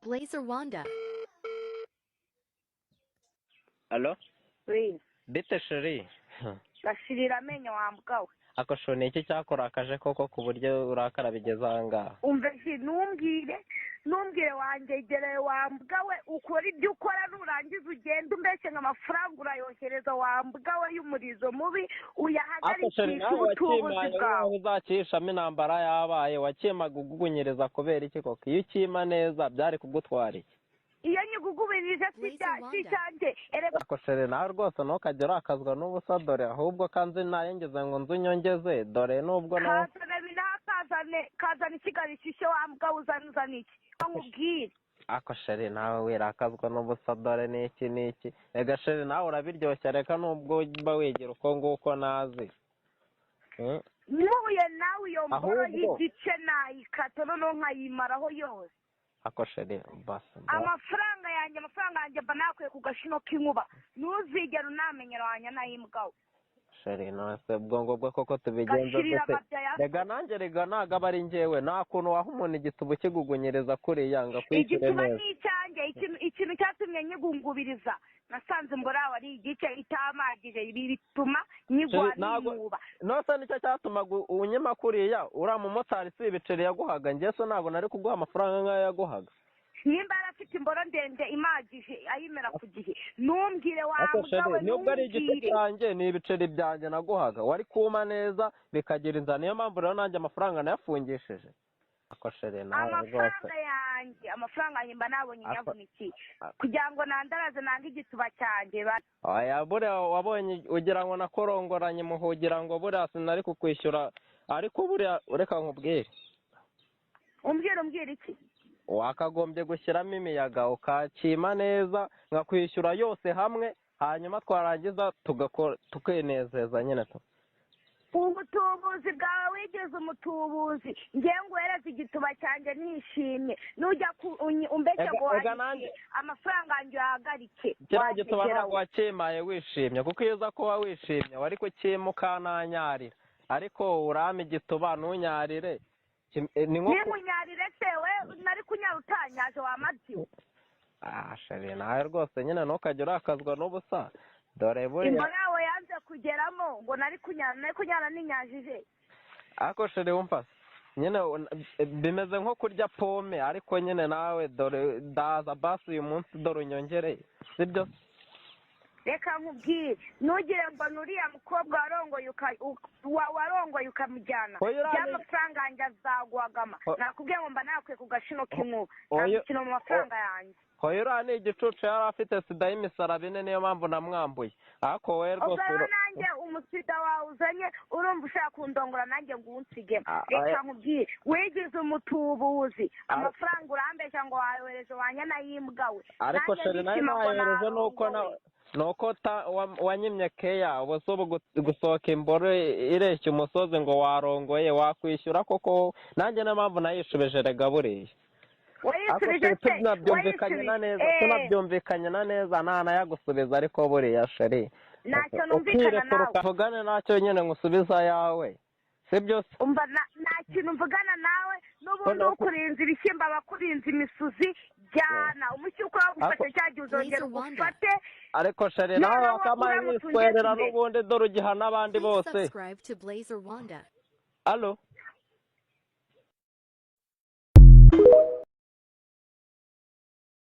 Blaze Rwanda. Alo? Oui. Bite, chérie? Gashirira amenyo, wa mbwa we. Ako chou, ni iki cyakurakaje koko ku buryo urakara bigeze aha ngaha? Umve shi, ntumbwire, ntumbwire, wangegereye, wa mbwa we. Ukora ibyo ukora, nurangiza ugende umbeshye ngo amafaranga urayohereza, wa mbwa we y'umurizo mubi. Ako chérie, Uyahagarikisha nawe ubutubuzi wakimaye bwawe. Nkaho uzakishamo intambara yabaye, wakimaga ugugunyiriza kubera iki koko? Iyo ukima neza byari kugutwara iki? Iyo nyigugubirije si Blaze ibya si Rwanda. icyanjye erega. Ako chérie, nawe rwose ntukajye urakazwa n'ubusa. Dore ahubwo kanzi nayengeze ngo nzu unyongeze, dore nubwo nawe Kazana binaha, kazane, kazane ikigali shishe, wa mbwa we. Uzane, uzane iki nkubwire? Ako chérie, nawe wirakazwa n'ubusa. Dore n'iki n'iki, rega chérie, nawe urabiryoshya. Reka nubwo uba wigira uko nguko nazi. Mpuye nawe, iyo mboro Ahubwo y'igice nayikata, noneho nkayimaraho yose. Ako chérie, basi Amafaranga yanjye, amafaranga yanjye mba nakuye ku gashino k'inkuba. Ntuzigere unamenyera wanjye nayimbwa we. Chérie, none ubwo ngubwo koko tubigenza Gashirira gute? amabya ya Rega nanjye, rega ntabwo aba ari njyewe. Nta kuntu waha umuntu igituba ukigugunyiriza kuriya ngo akwishyure Igituba neza. ni icyanjye. Ikintu cyatumye nyigungubiriza, nasanze imboro yawe ari igice itamagije, ibi bituma nyigwa Chérie, ntabwo ninuba. Nose nicyo cyatumaga unyima kuriya? Uriya mumotari si ibiceri yaguhaga? Njye so ntabwo nari kuguha amafaranga nk'ayo yaguhaga. Nimba yarafite imboro ndende imagije, ayimera ku gihe, ntumbwire, wa Ariko mbwa chérie, we. nubwo ari igice Ntumbwire. cyanjye, ni ibiceri byanjye naguhaga, wari kuma neza bikagira inzara. Niyo mpamvu rero nanjye amafaranga nayafungishije. Ako chérie, nawe rwose. Amafaranga yanjye, amafaranga yanjye mba nabonye Ako nyavunikiye kugira ngo nandaraze nange igituba cyanjye Oya, buriya wabonye ugira ngo nakorongoranye muhugira ngo buriya sinari kukwishyura, ariko buriya reka nkubwire. Umbwira, umbwira iki? Wakagombye gushyiramo imiyaga, ukakima neza, nkakwishyura yose hamwe, hanyuma twarangiza tugakora tukinezeza nyine tu. Ubutubuzi bwawe, wigize umutubuzi. Ngewe nguhereze igituba cyanjye nishimye, nujya umbeshye Ega ngo ega wanyishyuye nanjye amafaranga yanjye, uyahagarike. Kiriya gituba Wangegera ntabwo we. wakimaye wishimye, kuko iyo uza kuba wishimye wari kukima ukananyarira, ariko urampa igituba ntunyarire. Ni nko ku Ninkunyarire se we? Nari kunyara utanyaje, wa mabyi. Ah, chérie, nawe rwose nyine ntukajye urakazwa n'ubusa. Dore buriya Imboro yawe yanze kugeramo ngo nari kunyara, nari kunyara ninyajije. Ariko chérie, wumva se nyine bimeze nko kurya pome, ariko nyine nawe dore ndaza basi uyu munsi, dore unyongereye, sibyo? Reka nkubwire, ntugire ngo nuriya mukobwa warongoye warongoye ukamujyana. Oya, uriya By'amafaranga yanjye azaguhagama. Nakubwiye ngo mba nakwiye ku gashino k'inkuba, nta Oya, mikino mu mafaranga yanjye. Hoya, uriya ni igicucu, yari afite sida y'imisaraba ine, niyo mpamvu namwambuye. Ariko wowe Ubwo rwose rero nanjye umusida wawe uzanye, urumva ushaka kundongora nanjye ngo uwunsigemo. Ah, Reka oya. nkubwire, wigize umutubuzi. Ah. Amafaranga urambeshya ngo wayohereje, wanyana y'imbwa we. Ariko Nanjye chérie, nayo ndishima ngo nayohereje nuko na narongowe. Nuko wanyimye keya. Ubu si ubu gusohoka imboro ireshya umusozi ngo warongoye, wakwishyura koko? Nanjye niyo mpamvu nayishubije rega buriya. Ariko Wayisubije chérie, se? tunabyumvikanye na Wayisubije neza, tunabyumvikanye na neza ntanayagusubiza, ariko buriya chérie, Ntacyo numvikana ukirekura nawe. ukavugane nacyo nyine ngusubiza ayawe, sibyo se? Umva, nta kintu mvugana nawe n'ubundi. Noneho Ukurinze ibishyimbo aba akurinze imisuzi. Jyana umushyuko wagufashe Ariko cya gihe uzongera Blaze Rwanda. ugufate. Ariko chérie, nawe Noneho wakamaye uramutse witwerera ungeze imbere. n'ubundi, dore ugiha n'abandi Please bose. subscribe to Blaze Rwanda. Alo?